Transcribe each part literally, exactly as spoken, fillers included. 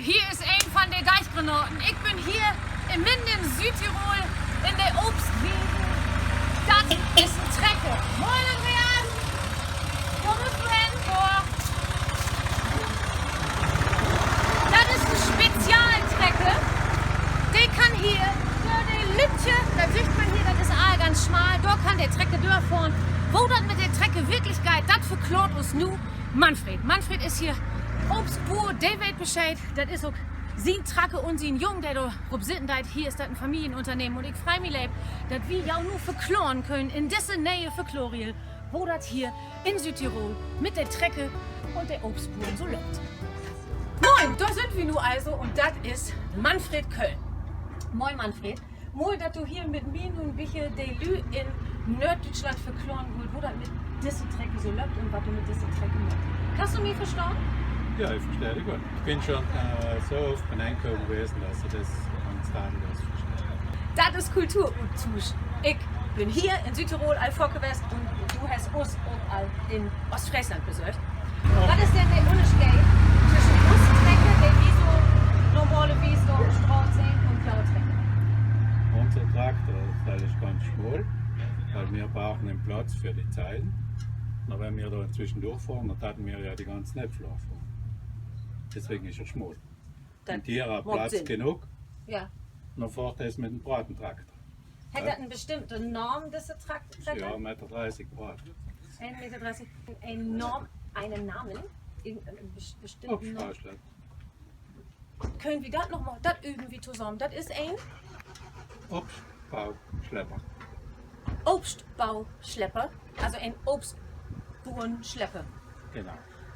Hier is een von de Deichgranaten. Ik bün hier in, midden in Südtirol in de Obstwiesen. Dat is en Trecker. Moin, Andreas! Wo büst du hen? Dor. Dat is en Spezialtrecker. De kann hier dör de Lüttje, dat süht man hier, dat is all ganz smaal, dor kann de Trecker dörfohren. Wo dat mit de Trecker wirklich geiht, dat verklaart us nu Manfred. Manfred is hier Obstbuur, de weet Bescheed. Dat is ok sien Trecker un sien Jung, de dor op sitten deit. Hier is dat en Familienunternehmen un ik frei mi leep, dat wi jo nu verkloren könen in disse ne'e Verklorreel, wo dat hier in Südtirol mit de Trecker un de Obstburen so löppt. Moin, dor sünd wi nu also un dat is Manfred Köll. Moin, Manfred. Mooi, dat du hier mit mi nu en bietje de Lüüd in Noorddüütschland verkloren wullt, wo dat mit disse Trecker so löppt un wat du mit disse Trecker maakst. Kannst du mi verstahn? Ja, ik verstah di goot. Ik bün schon, äh, so oft bi'n Enkopen west, dat ik dat ganz tadellos verstah. Dat is Kulturuttuusch. Ik bün hier in Südtirol al faak west un du hest us ok al in Oostfreesland besöcht. Wat is denn de Ünnerscheed twüschen us Trecker, de wi so normalerwies dor op Straat sehn, un jo Trecker? Unse Traktor, dat is ganz smaal, wiel wi bruken en Platz för de Zeilen. Na, wenn wi dor twüschendör fohren, denn daten wi ja de ganze Tiet flach fohren. Deswegen is he smaal. Un hier hett he Platz genoog. Ja. Denn fohrt he mit en breiten Traktor. Hett dat en bestimmten Naam, disse Traktor? Ja, Meter dreißig breet. Een Meter dreißig. En Naam, en Namen? En, en bes-, bestimmten Namen? Köönt wi dat noch mal, dat öven wi tosamen. Dat is en Obstbauschlepper. Obstbauschlepper, also en Obstburenschlepper. Genau.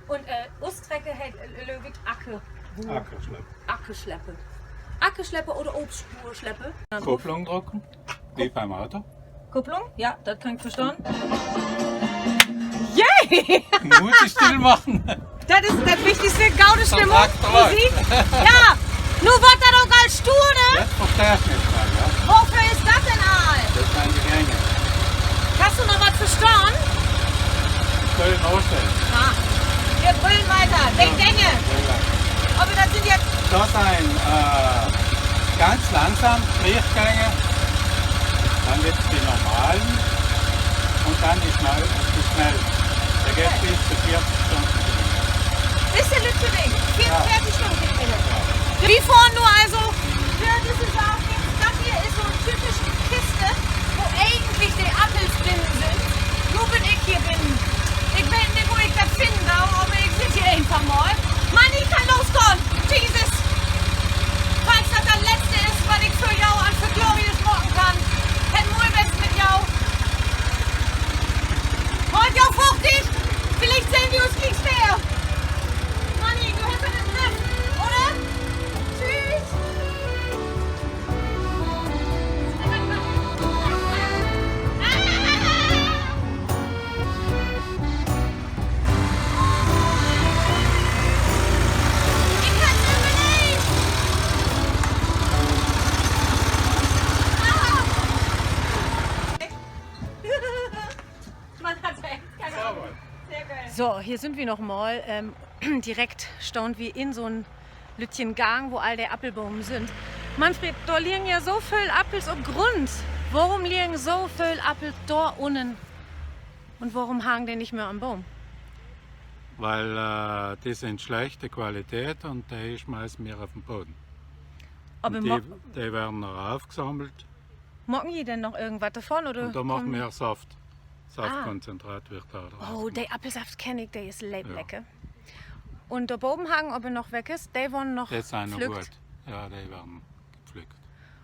Un, äh, us Trecker heet, äh, glööv ik, Acker-, Ackerschlepper. Ackerschlepper. Ackerschlepper oder Obstburenschlepper. Kupplung drücken, wie beim Auto. Kupplung? Ja, dat kann ik verstahn. Yay! Mutt ik still maken. Dat is dat Wichtigste, gode Stimmung. Musik. Ja, nu warrt dat ok al stuur, ne? Woför is dat denn all? Kannst du noch wat verstahn? Köln Hotel. Ah, wi brüllt weiter. De Gänge. Aver dat sünd ja, dat sünd, äh, ganz langsam, Trichtgänge, denn gifft dat de normalen un denn de schnell-, de snellen. De geiht bit to veertig Stünnen. Bit to veertig Stünnen. Wi fohren nu also dör disse Saak. Dat hier is so 'n typische Kist, wo egentlich de Appels binnen sünd. Nu bün ik hier binnen. Ik weet nich, wo ik dat finnen do, aver ik sitt hier eenfach mal. Mann, ik kann losgahn. Jesus. Falls dat dat Letzte is, wat ik för jo an Verklorreel maken kann, hett moi west mit jo. Hollt jo fuchtig. Villicht sehn wi us glieks weer. Manni, du hest dat in'n Griff, oder? Tschüss. So, hier sünd wi noch mal. Ähm, direkt stahn wi in so'n lüttjen Gang, wo all de Appelbomen sünd. Manfred, dor liggen ja so vööl Appels op Grund. Worüm liggen so vööl Appels dor ünnen? Un worüm hangen de nich mehr an'n Boom? Weil, äh, de sünd slechte Qualität un de smeißen wi op den Bodden. Un de, de weern noch afsammelt. Maken ji denn noch irgendwat dorvon, oder? Un dor maken wi Saft. Saftkonzentrat warrt dor draus gemaakt. Oh, de Appelsaft kenn ik, de is leep lecker. Un dor boven hangen aver noch weckes, de weern noch pflückt. Ja, de weern gepflückt.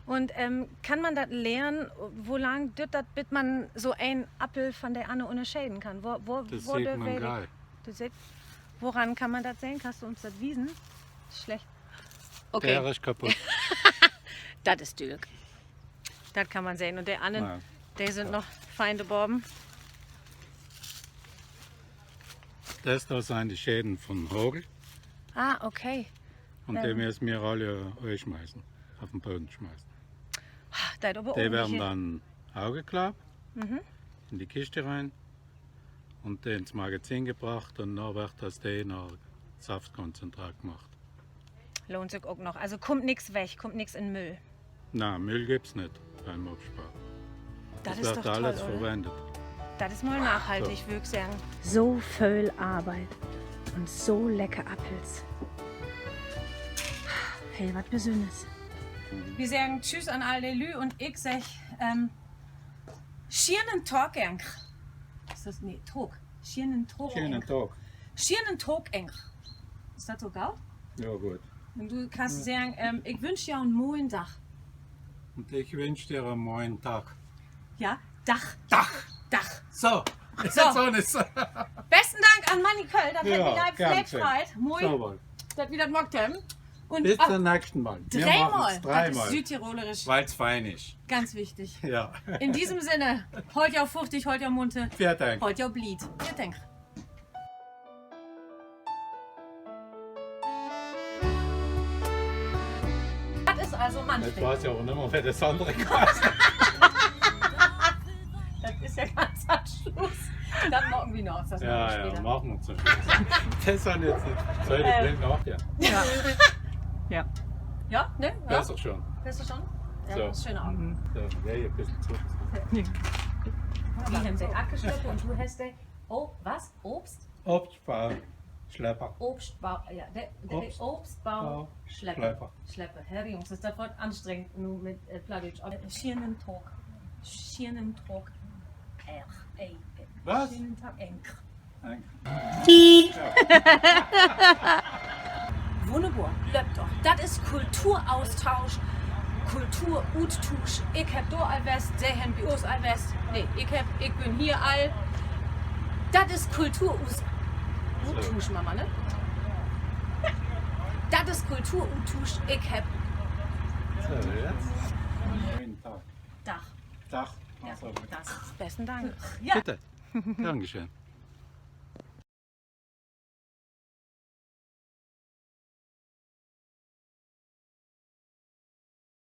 Un, ähm, kann man dat lehren, wo lang düürt dat, bit man so en Appel von de anner ünnerscheden kann? Wo, wo, dat seht man gleich. Woran kann man dat sehn? Kannst du uns dat wiesen? Slecht. Okay. De is kaputt. Dat is düülik. Dat kann man sehn. Un de annern, de sünd noch fein dor boven. Dat dor sünd de Schäden von Hagel. Ah, okay. Un de mööt man all, äh, smeißen, op den Bodden smeißen. De weern denn aufgeklappt, in de Kist rein un ins Magazin gebracht un dor warrt dat denn na Saftkonzentrat gemaakt. Lohnt sik ok noch. Also kummt nix weg, kummt nix in Müll. Na, Müll gifft dat nich bi'n Obstbau. Dat is doch toll, oder? Dat is mal nachhaltig, wöör ik seggen. So vööl Arbeit un so lecker Appels. Hey, wat Besünners. Wi seggen Tschüüs an all de Lüüd un ik segg, ähm, schienen Tag. Is dat, nee, Tag. Schienen Tag. Schienen Tag. Schienen Tag. Is dat so goot? Ja, goot. Un du kannst seggen, ähm, ik wünsch jo en moien Dag. Un ik wünsch di en moien Dag. Ja, Dag. Dag. Dag. So. So. Besten Dank an Manni Köll, dat hett mi leep, leep freit. Moi, dat wi dat maakt hebben. Un bit to'n nächsten Mal. Dreemal. Dat is südtiroolsch. Weil's fein is. Ganz wichtig. In diesem Sinne, hollt jo fuchtig, hollt jo munter, hollt jo blied. Wi denkt. Dat is also Manfred. Dat is ja ganz an'n Sluss. Dat maken wi noch, dat maken wi später. Dat is doch nix. Soll ik de Blind noch? Ja. Ja, ne? Besser schon. Besser schon? Ja, so. Schönen Abend. Wi hebbt de Ackerschlepper un du hest de, oh, wat? Obst? Obstbauschlepper. Obstbau, ja, de Obstbauschlepper. Herr Jungs, is dat woll anstrengend nu mit Plattdüütsch. Schienen Tag. Schienen Tag. Wat? Schienen Tag. Wunnerbor, löppt doch. Dat is Kulturaustausch, Kulturuttuusch. Ik hebb dor al west, se hebbt bi us al west. Nee, ik hebb, ik bün hier al. Dat is Kulturus-, Uttuusch, Mama, ne? Dat is Kulturuttuusch, ik hebb. Dag. Dag. Besten Dank. Ja. Bitte. Gern geschehen.